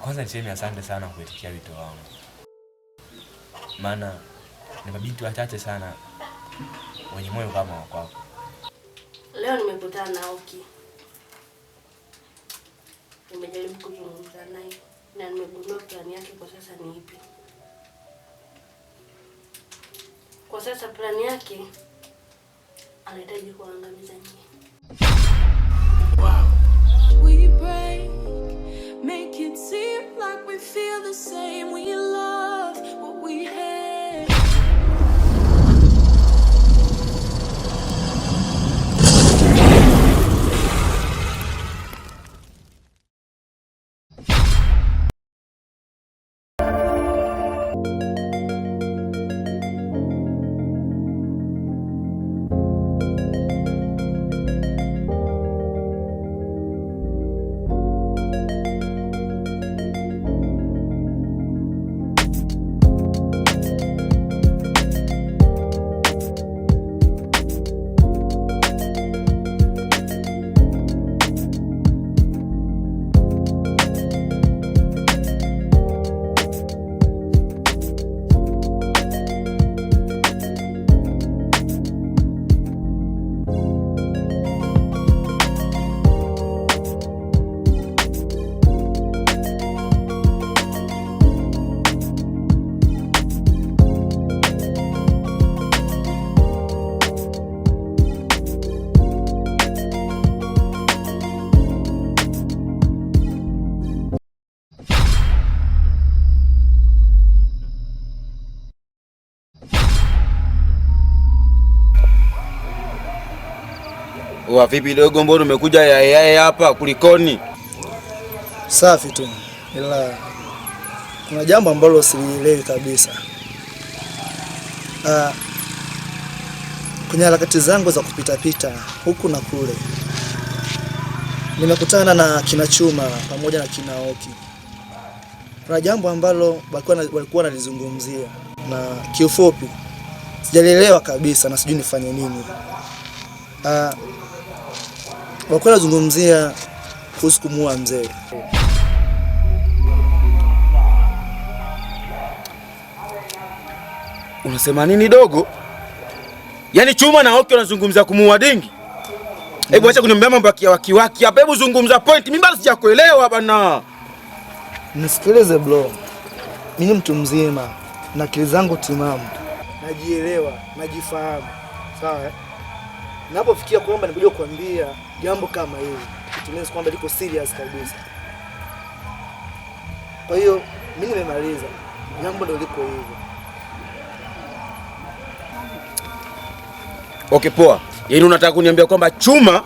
Kwanza niseme asante sana kuitikia wito wangu, maana ni mabinti wachache sana wenye moyo kama wa kwako. Leo nimekutana na Oki, nimejaribu kuzungumza naye na nimegundua plani yake kwa sasa ni ipi. Kwa sasa plani yake anahitaji kuangamiza nyie. Wow. We break, make it seem like we feel the same. We love what we hate. Wa vipi dogo, mbona umekuja yayaye hapa kulikoni? Safi tu, ila kuna jambo ambalo silielewi kabisa. Kwenye harakati zangu za kupitapita huku na kule nimekutana na kina Chuma pamoja na kina Oki. Kuna jambo ambalo walikuwa wanalizungumzia na kiufupi sijalielewa kabisa na sijui nifanye nini. Walikuwa wanazungumzia kuhusu kumuua mzee. Unasema nini dogo? Yaani Chuma na Oki wanazungumza kumuua Dingi? Hebu acha kuniambia mambo ya kiwakiwaki hapa. Hebu zungumza point. Mimi bado sijakuelewa bana. Nisikilize bro, mimi ni mtu mzima na akili zangu timamu, najielewa, najifahamu, sawa eh? Napofikia kwamba nikuja kuambia jambo kama hili, it means kwamba liko serious kabisa. Kwa hiyo mimi nimemaliza, jambo ndio liko hivyo. Okay, poa. Yaani unataka kuniambia kwamba Chuma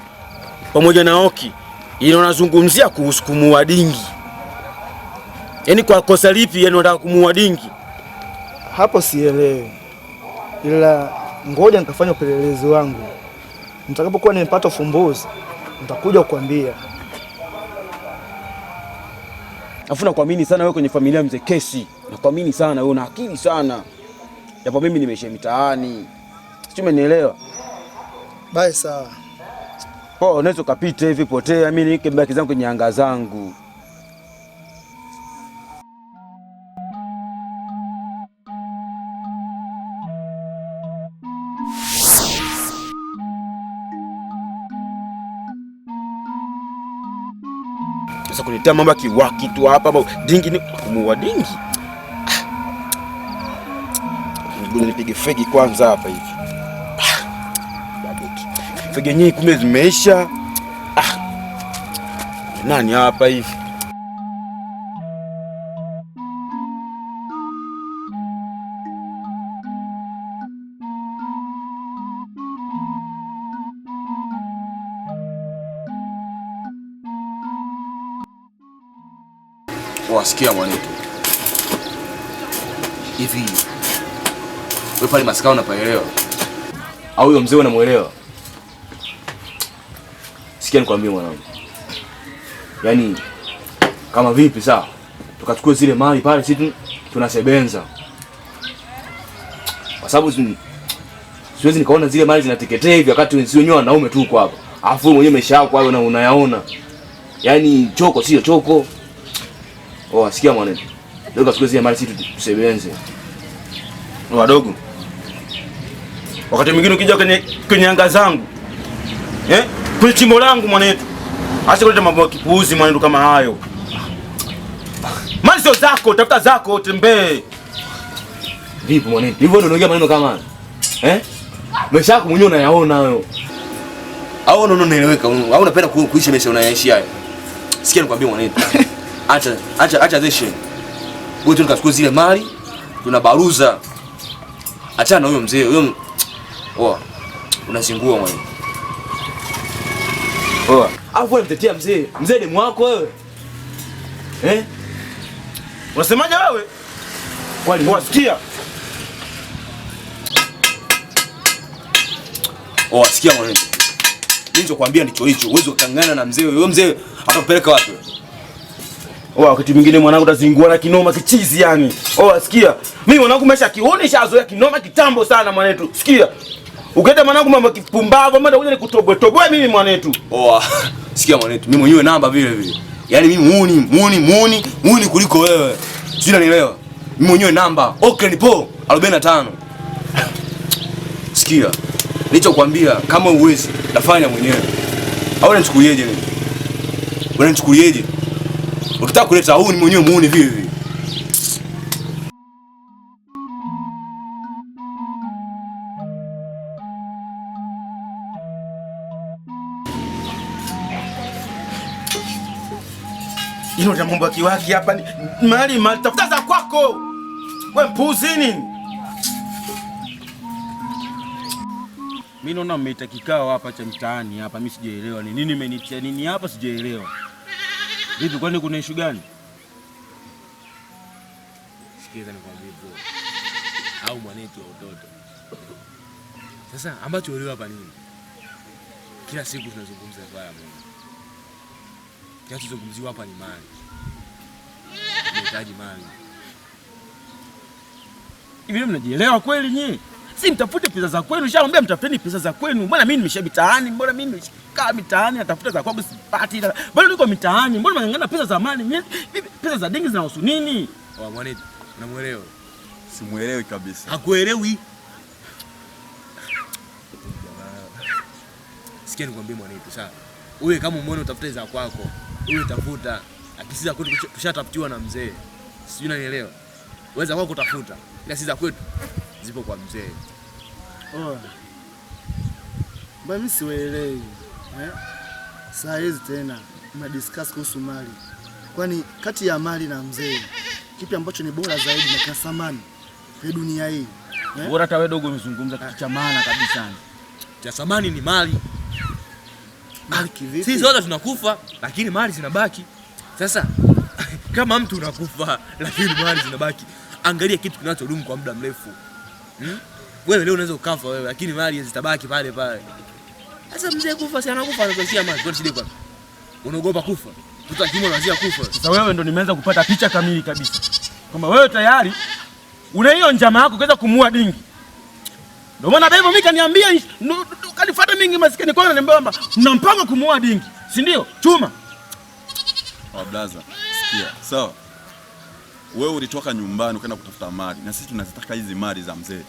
pamoja na Oki yaani wanazungumzia kuhusu kumuua Dingi? Yaani kwa kosa lipi yaani unataka kumuua Dingi? Hapo sielewi, ila ngoja nikafanya upelelezi wangu. Nitakapokuwa nimepata ufumbuzi nitakuja kukwambia. Alafu nakuamini sana wewe kwenye familia mzee Kesi. Nakuamini sana wewe, una akili sana. Japo mimi nimeisha mitaani. Sijui umenielewa. Bye, sawa. Poa, unaweza ukapita hivi potea, mimi nike baki zangu kwenye anga zangu. Sasa kunitia mambo ya kiwaki tu hapa, mambo Dingi ni kumuua Dingi. Ngoja nipige fegi kwanza hapa hivi. Babeki. Fegi yenyewe kumbe zimeisha. Nani hapa hivi? Wasikia mwanetu. Hivi wewe pale maskani unapaelewa? Au huyo mzee unamuelewa? Sikia nikwambie mwanangu. Yaani kama vipi sawa? Tukachukue zile mali pale sisi tunasebenza. Kwa sababu siwezi nikaona zile mali zinateketea hivi wakati sisi wenyewe wanaume tu huko hapa. Alafu wewe mwenyewe maisha yako hayo na unayaona. Yaani choko sio choko. Oh, sikia mwanangu. Leo kachukue zile mali sisi tusebenze. Wadogo. Wakati mwingine ukija kwenye anga zangu. Kwenye chimbo langu mwanetu. Acha kuleta mambo ya kipuuzi mwanetu kama hayo. Mali sio zako, tafuta zako utembee. Vipi mwanetu? Hivyo ndio unaongea maneno kama hayo? Maisha yako mwenyewe unayaona hayo. Au unaona unaeleweka? Au unapenda kuishi maisha unayaishi hayo? Sikia nikwambie mwanetu. Acha zeshe. Wewe tukachukua zile mali, tunabaruza. Achana na huyo mzee, huyo oa. Unazingua mwanetu. Oa. Alafu wewe mtetea mzee. Mzee demu wako wewe. Unasemaje wewe? Kwani wasikia? Oa, sikia mwanangu. Mimi nilichokuambia ndicho hicho. Uwezo kangana na mzee. Wewe mzee atakupeleka wapi? Oa, wakati mwingine mwanangu utazingua na kinoma kichizi yani. Oa, sikia. Mimi mwanangu maisha kioni shazoea kinoma kitambo sana mwanetu. Sikia. Ukienda mwanangu mambo kipumbavu, mimi nitakuja nikutoboe toboe mimi mwanetu. Oa, sikia mwanetu, mimi mwenyewe namba vile vile. Yaani mimi muuni kuliko wewe. Sio, unanielewa? Mimi mwenyewe namba. Okay ni po 45. Sikia. Nilichokuambia kama uwezi, nafanya mwenyewe. Au unanichukulieje mimi? Unanichukulieje? Ukitaka kuleta huu ni mwenyewe muuni vile vile. Ino ya mambo ya kiwaki hapa ni mali tafuta za kwako. Wewe mpuzi nini? Mimi naona mmeita kikao hapa cha mtaani hapa, mimi sijaelewa ni nini mmenitia nini hapa sijaelewa. Vipi kwani kuna issue gani? Sikiza nikwambie bro. Au mwanetu wa utoto. Sasa ambacho uelewa hapa nini? Kila siku tunazungumza swala la Mungu. Kinachozungumziwa hapa ni mali. Tunahitaji mali. Hivi mnajielewa kweli nyinyi? Si mtafute pesa za kwenu, nishawaambia mtafuteni pesa za kwenu. Mbona mimi nimesha mitaani? Mbona mimi nimeshakaa mitaani natafuta za kwangu sipati. Mbona niko mitaani? Mbona mng'ang'ana pesa za mali? Pesa za dingi zinahusu nini? Oa mwanetu, unamuelewa? Simuelewi kabisa. Hakuelewi. Sikia nikwambie mwanetu, sawa? Wewe kama umeona utafute za kwako, wewe tafuta. Akisiza kwetu tushatafutiwa na mzee. Sijui unanielewa? Wewe za kwako utafuta. Ila si za kwetu zipo kwa mzee. Oh. Mbona mimi siwaelewi? Saa hizi tena mna discuss kuhusu mali. Kwani kati ya mali na mzee kipi ambacho ni bora zaidi na thamani kwa dunia hii? Bora hata wewe dogo umezungumza kitu cha maana kabisa. Cha thamani ni mali. Mali kivipi? Sisi wote tunakufa lakini mali zinabaki. Sasa kama mtu unakufa lakini mali zinabaki, angalia kitu kinachodumu kwa muda mrefu. Wewe leo unaweza ukafa wewe lakini mali zitabaki pale pale. Sasa mzee kufa si anakufa anakuachia mali. Kwa shida kwa? Unaogopa kufa? Mtoto akimwa anaanzia kufa. Sasa wewe ndo nimeanza kupata picha kamili kabisa. Kwamba wewe tayari una hiyo njama yako kuweza kumuua Dingi. Ndio maana Bevo mimi kaniambia kanifuata mingi maskini kwa ananiambia kwamba mna mpango kumuua Dingi, si ndio? Chuma. Oh blaza, sikia. Sawa. Wewe ulitoka nyumbani ukaenda kutafuta mali na sisi tunazitaka hizi mali za mzee.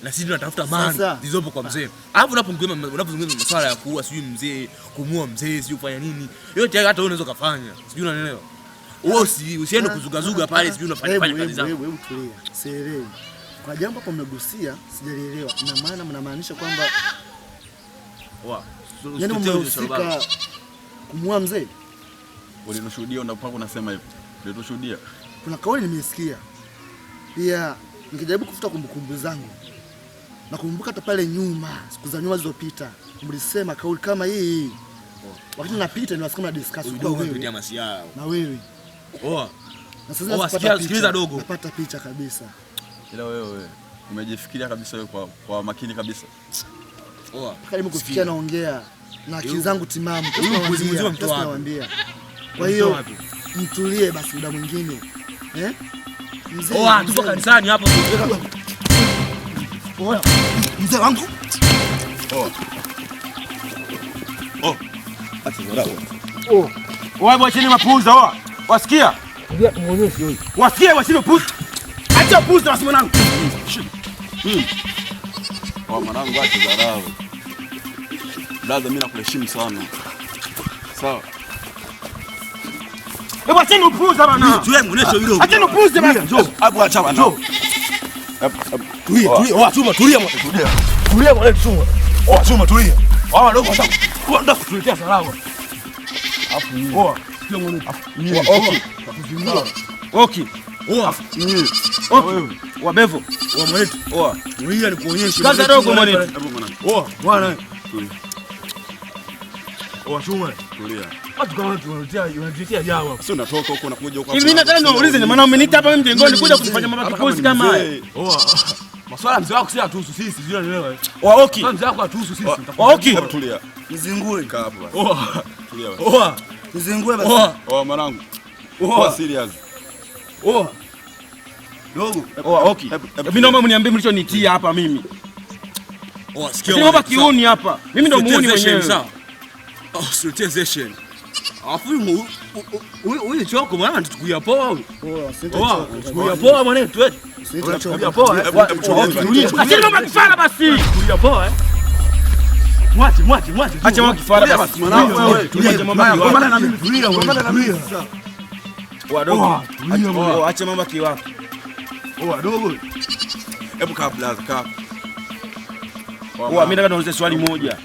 Na sisi tunatafuta mali zilizopo kwa mzee. Alafu unapozungumza masuala ya kuua sijui mzee, kumuua mzee, sijui kufanya nini. Yote hata wewe unaweza kufanya. Sijui unanielewa? Wewe usiende kuzugazuga pale sijui unafanya kazi zako. Hebu tulia. Sielewi. Kwa jambo hapo mmegusia sijalielewa. Ina maana mnamaanisha kwamba yaani mmehusika kumuua mzee? Ulinishuhudia unapokuwa unasema hivyo. Ulitushuhudia. Kuna kauli nimeisikia. Pia nikijaribu kufuta kumbukumbu zangu nakumbuka hata pale nyuma, siku za nyuma zilizopita, mlisema kauli kama hii. Wakati napita niwasikia mna discuss kwa wewe. Na wewe. Oa. Na sasa sikiliza dogo. Napata picha kabisa. Ila wewe umejifikiria kabisa wewe kwa makini kabisa. Oa. Karibu kufikia naongea na akili zangu timamu. Nawaambia. Kwa hiyo mtulie basi muda mwingine. Mzee. Oa, tupo kanisani hapo. Oa. Mzee wangu. Oa. Oh. Acha zora. Oh. Wewe bwana chini mapuuza oa. Wasikia? Tulia tumuonyeshe huyu. Wasikie wasile pusi. Acha pusi na mwanangu. Wa mwanangu acha dharau. Brother, mimi nakuheshimu sana. Sawa. Hebu acheni upuuze bana. Tulia muonyeshe yule. Acheni upuuze bana. Njoo. Hapo acha bana. Tulia, tulia. Oa chuma, tulia. Tulia. Tulia mwana chuma. Oa chuma, tulia. Hawa wadogo sasa. Ndio kutuletea salama. Afu oa. Sio mwana. Okay. Okay. Oa. Okay. Wa bevo. Oa mwanetu. Oa. Tulia nikuonyeshe. Kaza dogo mwanetu. Hebu mwanangu. Oa, bwana. Tulia. Oa chuma. Tulia. Watu kama watu wanatuletea jawa. Sio unatoka huko unakuja huko. Hivi mimi nataka niwaulize, maana umeniita hapa mimi mjengoni kuja kutufanya mambo kipuzi kama haya. Oa. Maswala mzee wako si atuhusu sisi, sio unaelewa. Oa okay. Mzee wako atuhusu sisi. Oa okay. Hebu tulia. Mzingue. Kaa hapo basi. Oa. Tulia basi. Oa. Mzingue basi. Oa. Oa mwanangu. Oa. Oa serious. Oa. Dogo. Oa okay. Mimi naomba mniambie mlichonitia hapa mimi. Oa, sikia. Sio hapa kiuni hapa. Mimi ndo muuni mwenyewe. Sawa. Oh, sio. Afu huyu choko mwana tukuya poa huyu. Oa, Oa, tukuya poa mwana tu. Tukuya poa. Acheni mambo ya kifara basi. Tukuya poa eh. Mwache, mwache, mwache. Acha mambo ya kifara basi. Mwanangu, Tulia mambo ya Pambana na mimi. Tulia, pambana na mimi. Wadogo. Acha mambo ya kiwapi. Oa, dogo. Hebu kaa brother, kaa. Oa, mimi nataka niulize swali moja.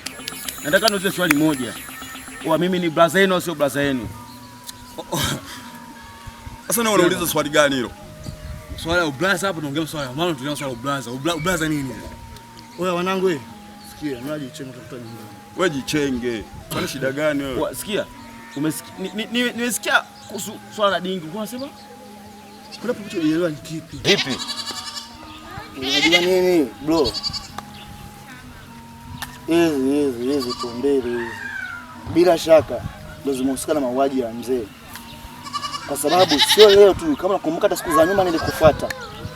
Nataka niulize swali moja. Oa, mimi ni brother yenu au sio brother yenu? Sasa na unauliza swali gani hilo? Swala ya ublaza hapo tunaongea swala ya maana tunaongea swala ya ublaza. Ublaza nini? Oya wanangu wewe. Sikia, mnajichenge utakuta nyumbani. Wewe jichenge. Kwani shida gani wewe? Oa, sikia. Umesikia nimesikia kuhusu swala la dingi. Ulikuwa unasema? Kuna kitu unaelewa ni kipi? Vipi? Unajua nini bro? Hizi tumbili hizi. Bila shaka ndio zimehusika na mauaji ya mzee. Kwa sababu sio leo tu, kama nakumbuka hata siku za nyuma nilikufuata.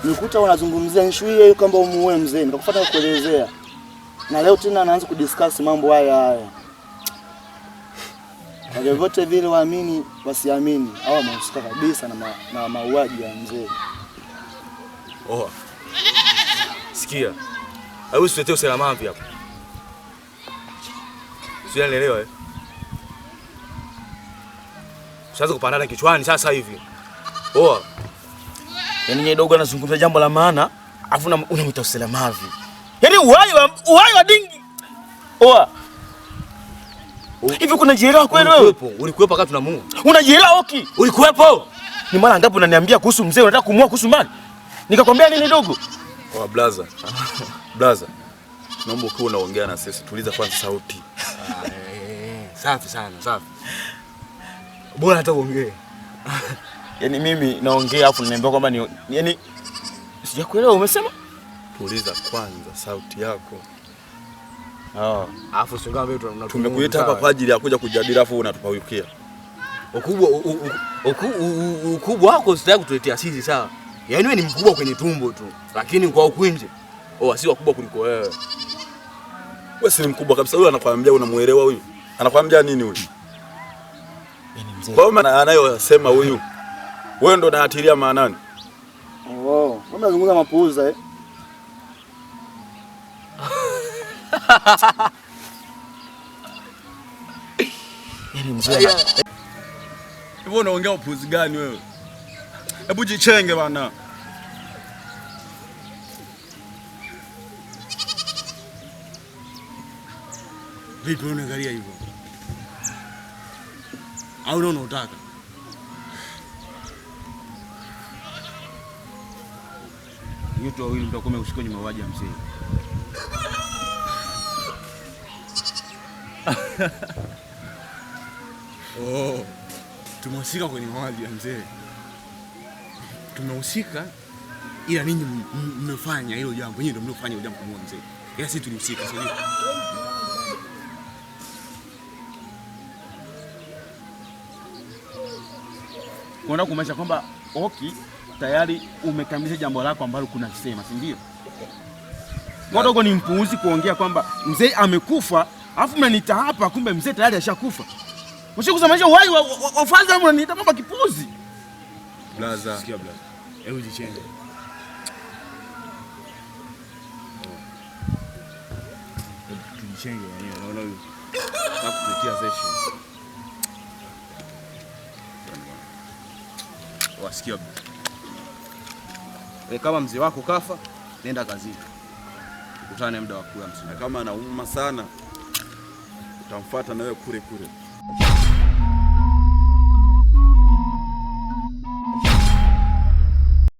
Nilikuta unazungumzia issue hiyo kwamba umuue mzee, nikakufuata kukuelezea. Na leo tena anaanza kudiscuss mambo haya haya. Kwa vyovyote vile waamini wasiamini, hawa wamehusika kabisa na mauaji ya mzee. Oa. Sikia. Hebu usiletee usalama hapa. Sio nielewa eh. Ushaanza kupandana kichwani sasa hivi. Oa. Yaani yeye dogo anazungumza jambo la maana, afu unamwita usalamavi. Yaani uhai wa dingi. Oa. Hivi kuna jielewa kweli wewe? Ulikuwepo wakati tunamuua. Unajielewa okay? Ulikuwepo? Ni mara ngapi unaniambia kuhusu mzee unataka kumuua kuhusu mali? Nikakwambia nini dogo? Oa brother. Brother. Naomba ukiwa unaongea na sisi tuliza kwanza sauti. Safi sana, safi. Bora hata uongee. Yaani mimi naongea afu nimeambiwa kwamba ni yaani sijakuelewa umesema? Tuliza kwanza sauti yako. Alafu sio kama wewe Tumekuita hapa kwa ajili ya kuja kujadili afu unatupaukia. Ukubwa wako sitaki kutuletea sisi sawa. Yaani wewe ni mkubwa kwenye tumbo tu, lakini kwa huku nje oh si wakubwa kuliko wewe. Wewe si mkubwa kabisa. Huyu anakuambia unamuelewa huyu? Anakuambia nini huyu? Yaani mzee. Kwa maana anayosema huyu wewe ndo unaatilia maanani. Oh, wewe unazungumza mapuuza eh? Yaani mzee. Wewe unaongea upuuzi gani wewe? Hebu jichenge bana. Vipi unaangalia hivyo? Au unaona unataka? Nyote wawili mtakuwa mmehusika kwenye mauaji ya mzee. Oh. Tumehusika kwenye mauaji ya mzee. Tumehusika ila ninyi mmefanya hilo jambo, nyinyi ndio mliofanya hilo jambo kumuua mzee. Ila sisi tulihusika, sio? Unaona kumaanisha kwamba okay, tayari umekamilisha jambo lako ambalo kuna sema, si ndio? Mdogo ni mpuuzi kuongea kwamba mzee amekufa, alafu mnaniita hapa kumbe mzee tayari ashakufa. Mshikusemanisha uhai wa fadha mnaniita kwamba kipuuzi. Blaza. Sikia blaza. Hebu jichenge. Tujichenge wenyewe. Naona huyu. Nataka kutuletea session. Wasikia bro. Kama mzee wako kafa, nenda kazini. Tukutane muda wa kula msiba. Na kama anauma sana utamfuata na wewe kule kule.